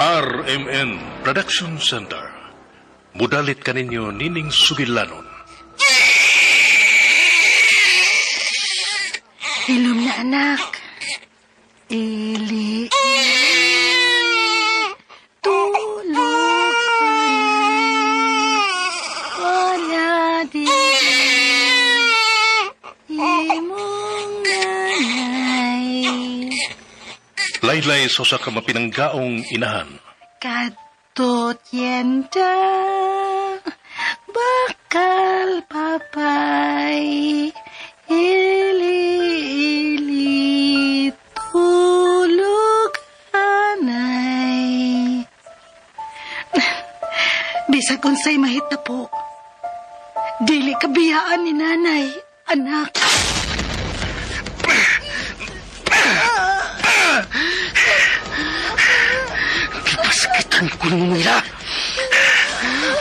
RMN Production Center. Mudalit kaninyo nining sugilanon. Hilom na, anak. Ili, tulog wala di imong nanay. Laylay sa usa ka mapinanggaong inahan. Kadtot yenda, bakal papay, ili, ili, tulog anay. Bisag unsay mahitabo, dili ka biyaan ni nanay, anak. Gipasakitan ko nimo, Mila.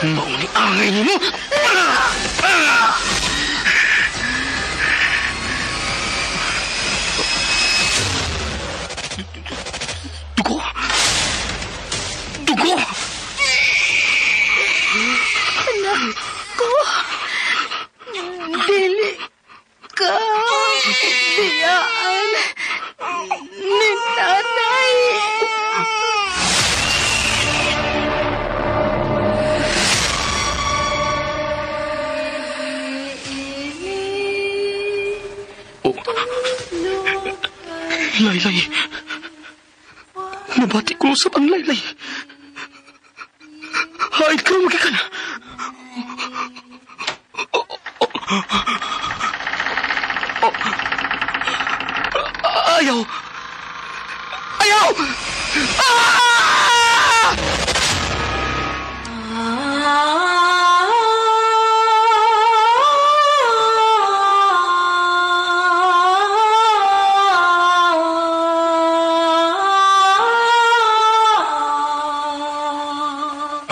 Mauni angay nimo. Dugo! Dugo! Anak ko, dili ka biyaan ni nanay. Oh. Laylay. Nabati ko usap ang laylay. Haid ka magikan. Ayaw! Ayaw! Ah!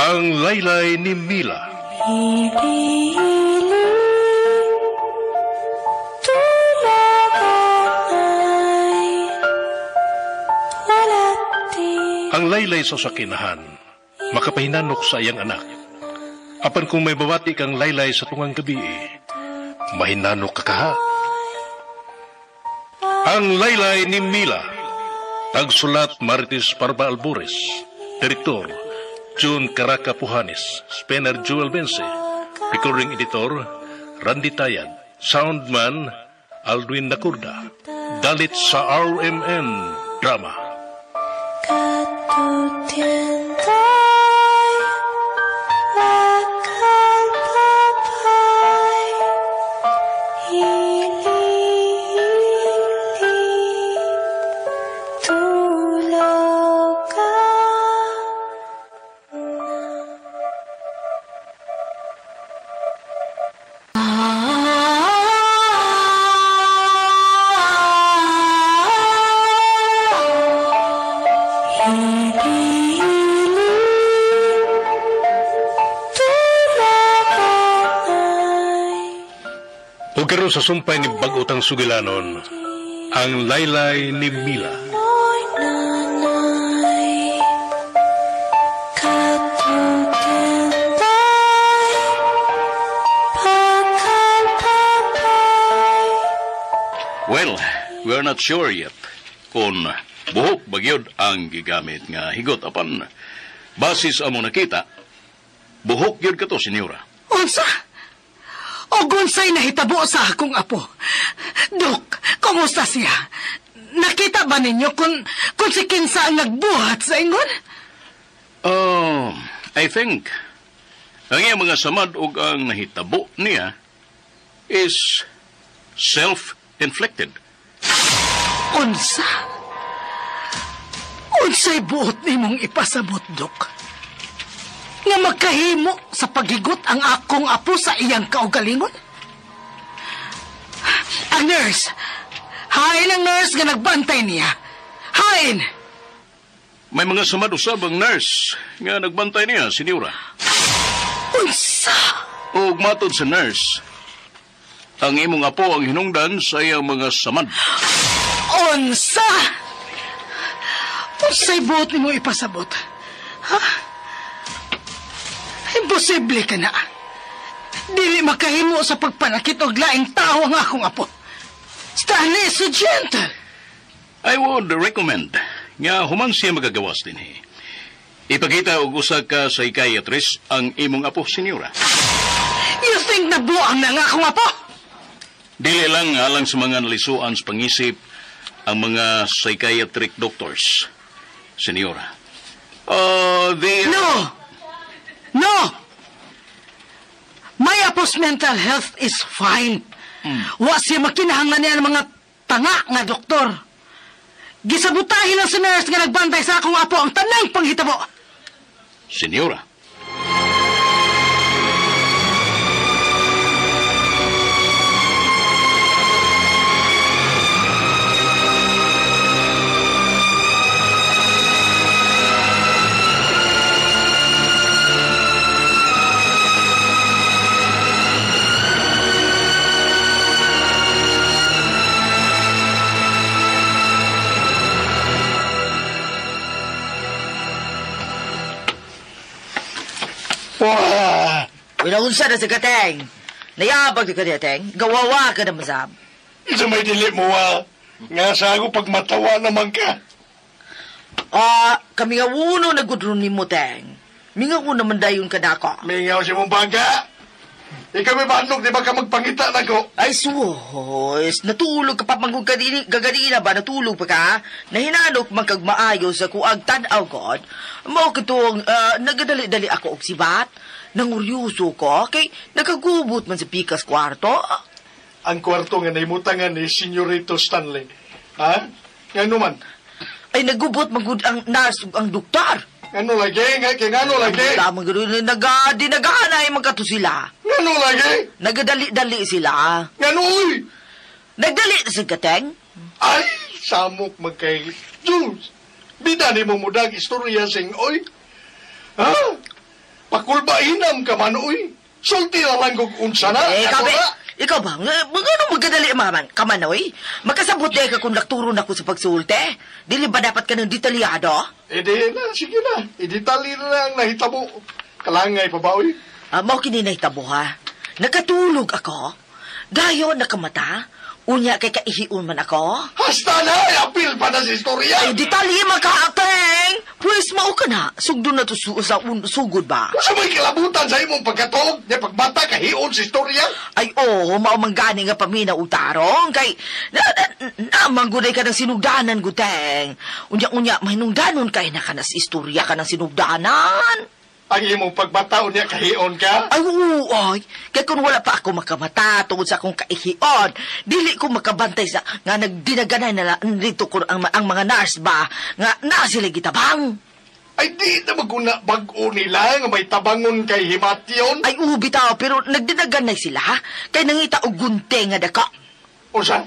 Ang laylay ni Mila. Ang laylay sa sakinahan, makapahinanok sa iyang anak. Apan kung may babati kang laylay sa tungang gabi, mahinanok ka kaha. Ang laylay ni Mila. Tagsulat Marites Parba Albores. Direktor June Caraca Puhanes. Spenner Jewel Bense. Recording Editor Randy Tayad. Soundman Aldwin Nakurda. Dalit sa RMN Drama. O karon sa sumpay ni bag-otang sugilanon, ang laylay ni Mila. Well, we're not sure yet kung buhok ba gyud ang gigamit nga higot apan basis amo nakita, buhok gyud kato, senyora. Unsa? O gunsay nahitabo sa akong apo? Dok, kumusta siya? Nakita ba ninyo kung si kinsa ang nagbuhat sa ingon? Oh, I think ang iyang mga samad og ang nahitabo niya is self-inflicted. Unsa? Unsay buot nimong ipasabot, Dok? Nga magkahimo sa paghigot ang akong apo sa iyang kaugalingon? Ang nurse! Hain ang nurse nga nagbantay niya! Hain! May mga samad usab ang nurse nga nagbantay niya, senyora. Unsa? Og matod sa nurse, ang imong apo ang hinungdan sa iyang mga samad. Unsa? Unsay buot nimo ipasabot? Ha? Imposible ka na. Dili makahimo sa pagpanakit og laing tao ang akong apo. Stanley is so gentle. I would recommend nga human siya magagawas din eh. Ipakita og usa ka psychiatrist ang imong apo, senyora. You think nabuang na nga akong apo? Dili lang alang sa mga nalisuan sa pangisip ang mga psychiatric doctors, senyora. They... No! No! My apo's mental health is fine. Wa siya makinahanglan niya ng mga tanga nga doktor. Gisabutahin lang sa nurse nga nagbantay sa akong apo ang tanang panghitabo. Senyora. Wah! Winaunsa na sa kateng. Nayabag di ka niya, Teng. Gawawa ka na masab. Isa may dili mo, ah. Nga sa ako pagmatawa naman ka. Kami nga uno nagudron ni mo, Teng. Mingaw naman dayon ka na ako. Mingaw si mong bangka. Ikaw may bandog, di ba ka magpangita na ko? Ay, sus. Natulog ka pa manggug gaganina ba? Natulog pa ka? Nahinanok man kag maayo sa kuag tan-aw, God. Mao kitong nagadali-dali ako og sibat. Nanguryoso ko, kay nakagubot man sa pikas kwarto. Ang kwarto nga naimutangan ni Senyorito Stanley. Ha? Ngano man? Ay, nagubot man gud ang nurse ug ang doktor. Ngano lagi? Ngano lagi? Tama gud, nagadiнаganay man kato sila. Ngano lagi? Nagadali-dali sila. Ngano uy? Nagdali na sa kateng. Ay, samok magkay Diyos. Bida ni mo mudag istorya sing oy. Ha? Pakulbainam ka man oy. Sulti na lang kung unsa na. Eh, ikaw ba? Ngano magkadali man ka man oy? Makasabot di ka kung nakturo na ko sa pagsulti. Dili ba dapat ka ng detalyado? Eh di na, sige na. I-detalye na lang nahitabo. Kalangay pa ba oy? Mao kini nahitabo ha. Nakatulog ako. Dayon nakamata. Unya kay kaihiun man ako. Hasta na! Apil pa na sa istorya! Ay, detalye makaateng! Pwes, mao ka na. Sugdo na to sa sugod ba? Sa may kilabutan sa imong pagkatuog, niya pagbata kahiun sa istorya? Ay, oo, mao man gani nga pamina utarong. Kay, namangguday ka ng sinugdanan, guteng. Unya-unya, mahinungdanon kay na ka na sa istorya ka ng sinugdanan. Ang imong pagbata, unya kahion ka? Ay, oo, ay. Kaya kung wala pa ako makamata tungod sa akong kaihion, dili ko makabantay sa nga nagdinaganay na dito ko ang mga nurse ba, nga na sila gitabang. Ay, di na maguna bag-o nila nga may tabangon kay Himation. Ay, oo, bitaw, pero nagdinaganay sila, ha? Kay nangita og gunte nga dako. Unsa?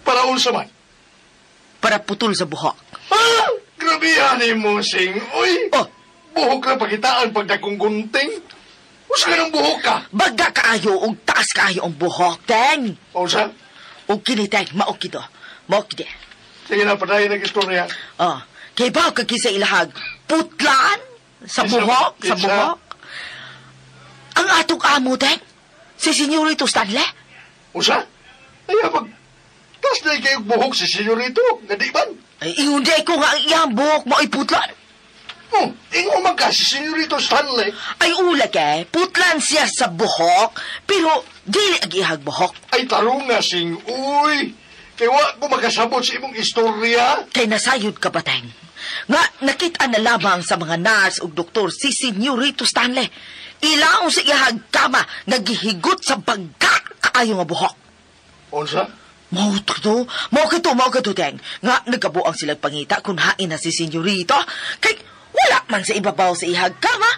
Para unsa man? Para putol sa buhok. Ah! Grabe mo, sing. Uy! Oh! Buhok na pagitaan pag dakong gunting. Usa ka ng buhok ka? Baga kaayo og taas kaayo ang buhok, Teng. Unsa? Og kini, Teng, mao kito. Mao kiti. Sige na, padayon ang istorya. Oh, kay ba ka kisa ilahag putlan sa buhok, sa buhok? Ang atong amo, Teng, si Senyorito Stanley. Unsa? Ay, pag tas na kayo buhok si Senyorito, nga di man? Ay, ingon di ko nga ang iyang buhok mao'y putlan. Oh, ingon man ka si Senyorito Stanley. Ay, ula kay, putlan siya sa buhok, pero dili ang ihag buhok. Ay, tarong nga sing, uy! Kay wa ko makasabot sa imong istorya. Kay nasayod ka ba, Teng? Nga, nakita na lamang sa mga nurse ug doktor si Senyorito Stanley. Ilaw sa ihag kama, nagihigot sa bagga kaayo nga buhok. Unsa? Mao kito, Teng. Nga, nagkabuang silang pangita kung hain na si Senyorito. Kay, wala man sa ibabaw sa ihag kama.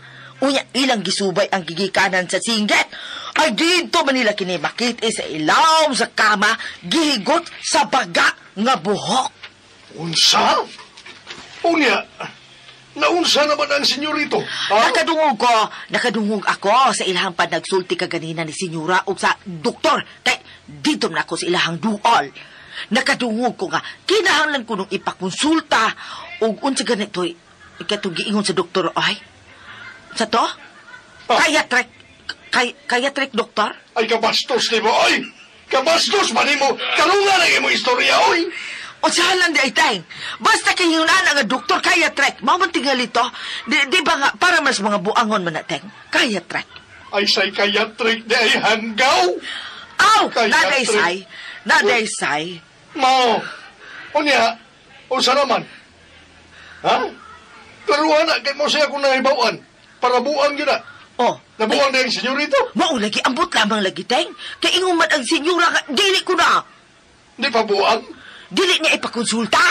Unya, ilang gisubay ang gigikanan sa singgit. Ay, dito man nila kini makit sa ilawom sa kama, gihigot sa baga nga buhok. Unsa? Unya, naunsa naman ang senyorito? Ha? Nakadungog ako sa ilahang panagsulti kaganina ni senyora o sa doktor. Kay, dito na ako sa ilahang duol. Nakadungog ko nga, kinahanglan ko nung ipakonsulta o unsa ganito'y Katong giingon sa doktor, ay? Sa to? Ah. Kaya trek, doktor? Ay, kabastos ni mo, oy! Kabastos man mo! Kalunga na imong istorya, oy! O sa lang di ay tayong. Basta kayo na nga doktor, kaya trek. Mao man tingali to. Di ba nga, para mas mga buangon man na, teng. Kaya trek. Ay, psychiatric di ay hanggaw! Aw! Kaya Naday trek. say. Naday say. Mao. Unya, unsa naman? Ha? Klaruhan na, kay mo siya kung nahibawan. Para buang yun na. Oh. Nabuang na yung senyorito. Mao lagi, ambot lamang lagi, teng. Kay ingon man ang senyora nga, dili ko na. Di pa buang? Dili niya ipakonsulta.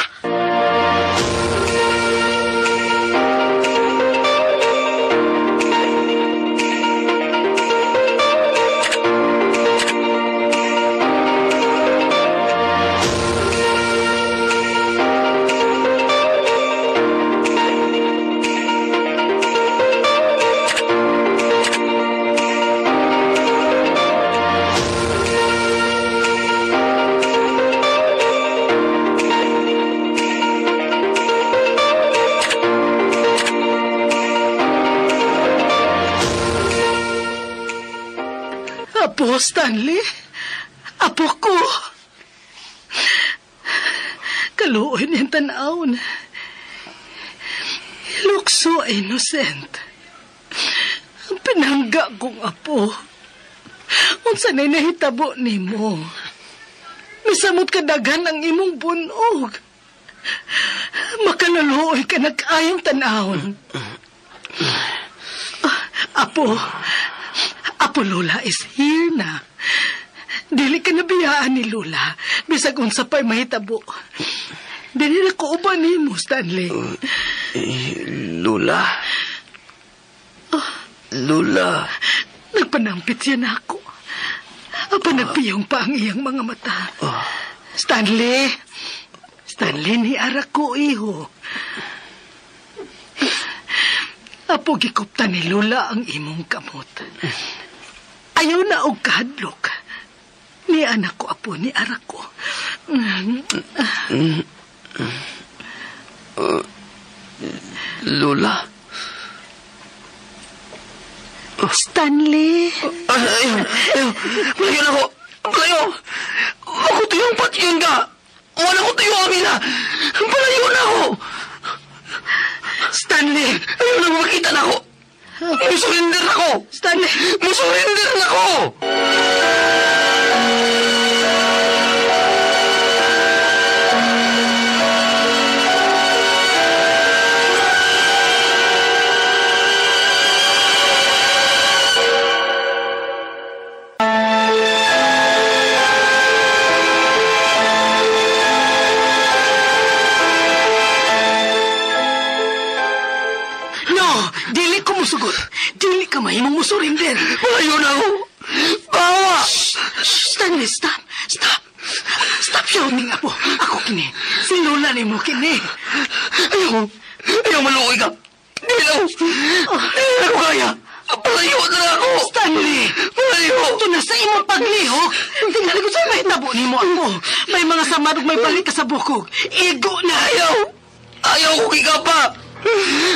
Apo, Stanley. Apo ko. Kaluoy niyang tanawon. He looks so innocent. Ang pinangga kong apo. Unsa na'y nahitabo nimo? Misamot kadaghan ang imong bunog. Makaluluoy ka nag-ayong tanawon. Apo, Apo Lola is here na. Dili ka nabiyaan ni Lola. Bisag unsa pa'y mahitabo. Dili na ko uban nimo, Stanley. Lola? Lola? Nagpanampit siya na ako. Apa nagpiyong pa ang iyang mga mata. Stanley! Stanley, ni ara ko, iho. Apo, gikupta ni Lola ang imong kamot. Ayaw na og kahadlok. Ni anak ko, apo, ni ara ko. Lola? Stanley? Ayaw, ayaw. Palayo na ako. Palayo. Ako tuyong patyon ka. Wala ko tuyo, Amina. Palayo na ako. Stanley! Ayaw na makita na ako. Musurrender na ako. Stanley! Musurrender na ako! No! Dili ko musugot. Dili ka mahimong musurrender. Palayo na ako. Bawa! Stanley, stop! Stop! Stop shouting, apo. Ako kini. Si Lola ni mo kini. Ayaw. Ayaw, maluoy ka. Dili ako. Dili ako kaya. Palayo na ako. Stanley! Palayo! Ito na sa imong paglihok. Tingnan ko sa may tabo ni mo, apo. May mga samarog may balik ka sa bukog. Igo na! Ayaw! Ayaw ko kikapa!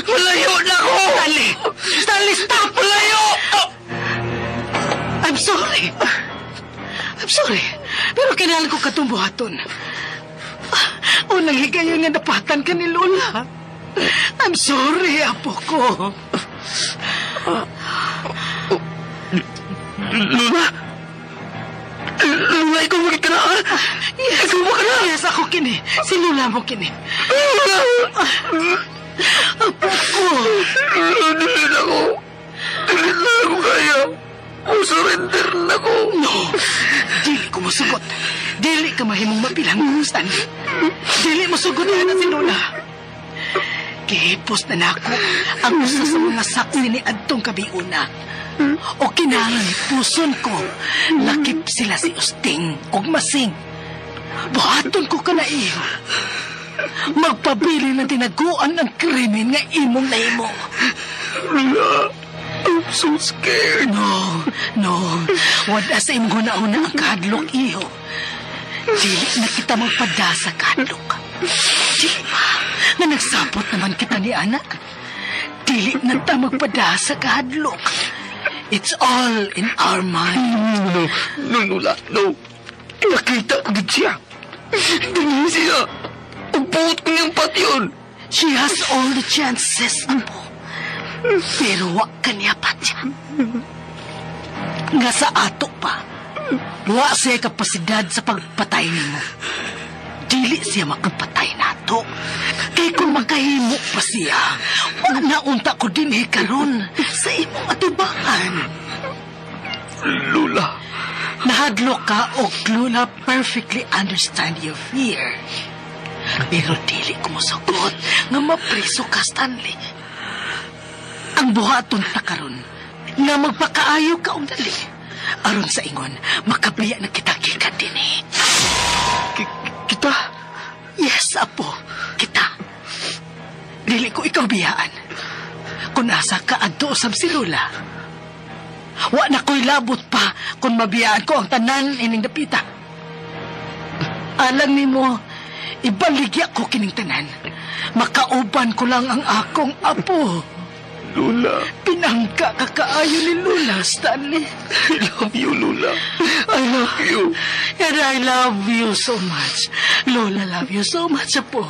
Malayo na ako! Stanley! Stanley, stop! Malayo! I'm sorry. I'm sorry. Pero kailangan ko katumbuhaton. Unang higayon nga napatan ka ni Lola. I'm sorry, apo ko. Lola? Lola, ikaw bakit ka na? Yes. Ikaw ba ka na? Yes, ako kini. Si Lola mo kini. Lola! Apo ko. Dili na ako. Dili na ako kaya. Musurrender na ako. No. Dili ko musugot. Dili ka mahimong mapilang, Stanley. Dili mo sugot na si Lola. Gihipos na nako ang usa sa mga saksi ni adtong kabiuna. O kinahanglan puson ko, lakip sila si Usting og Masing. Buhaton ko ka na iyo. Magpabili ng tinaguan ang krimen nga imong nahimo. Lola, I'm so scared. No, no. Wala sa imong huna-huna ang kahadlok iyo. Dili na kita magpada sa kahadlok. Dili pa. Nga nagsapot naman kita ni anak. Dili na ta magpada sa kahadlok. It's all in our mind. No, no, Lola, no. Nakita ko gid siya. Dali siya. Ang buot ko niyang patyon. She has all the chances, apo. Pero wa ka niya patya. Nga sa ato pa, wa siya kapasidad sa pagpatay nimo. Dili siya makapatay nato. Kay kung makahimo pa siya, wa na unta ko dinhi karon sa imong atubangan. Lola. Nahadlok ka og Lola perfectly understand your fear. Pero dili ko mosugot nga mapriso ka, Stanley. Ang buhaton ta karon nga magpakaayo ka og dali. Aron sa ingon, makabiya na kita gikan dinhi. Kita? Yes, apo. Kita. Dili ko ikaw biyaan. Kung asa ka adto usab si Lola. Wa na ko'y labot pa kung mabiyaan ko ang tanan ining dapita. Alang nimo, ibaligya ko kining tanan. Makauban ko lang ang akong apo. Lola. Pinangka ka kaayo ni Lola, Stanley. I love you, Lola. I love you. And I love you so much. Lola, love you so much, apo.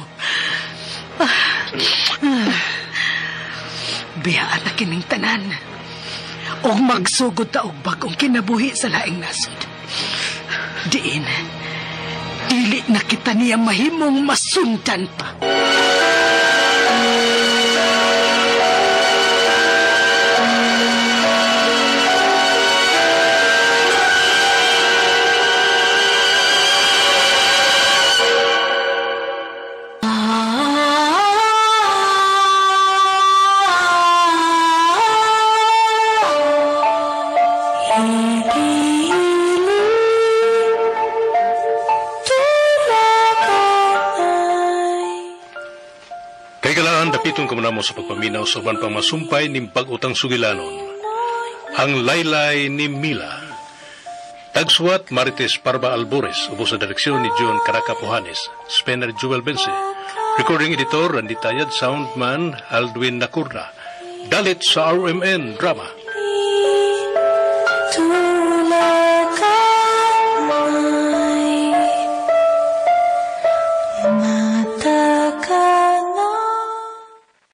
Biyaan na kining tanan. Og magsugod ta og bag-ong kinabuhi sa laing nasod. Diin, dili na kita niya mahimong masundan pa. Dapiton ka mo sa pagpaminaw sa uban pang masumpay ning bag-utang sugilanon. Ang Laylay ni Mila. Tagsuwat Marites Parba Albores, ubos sa direksyon ni John Caracapuhanes, Spencer Jewel Bense. Recording editor Randy Tayad, soundman Aldwin Nakurna. Dalit sa RMN Drama.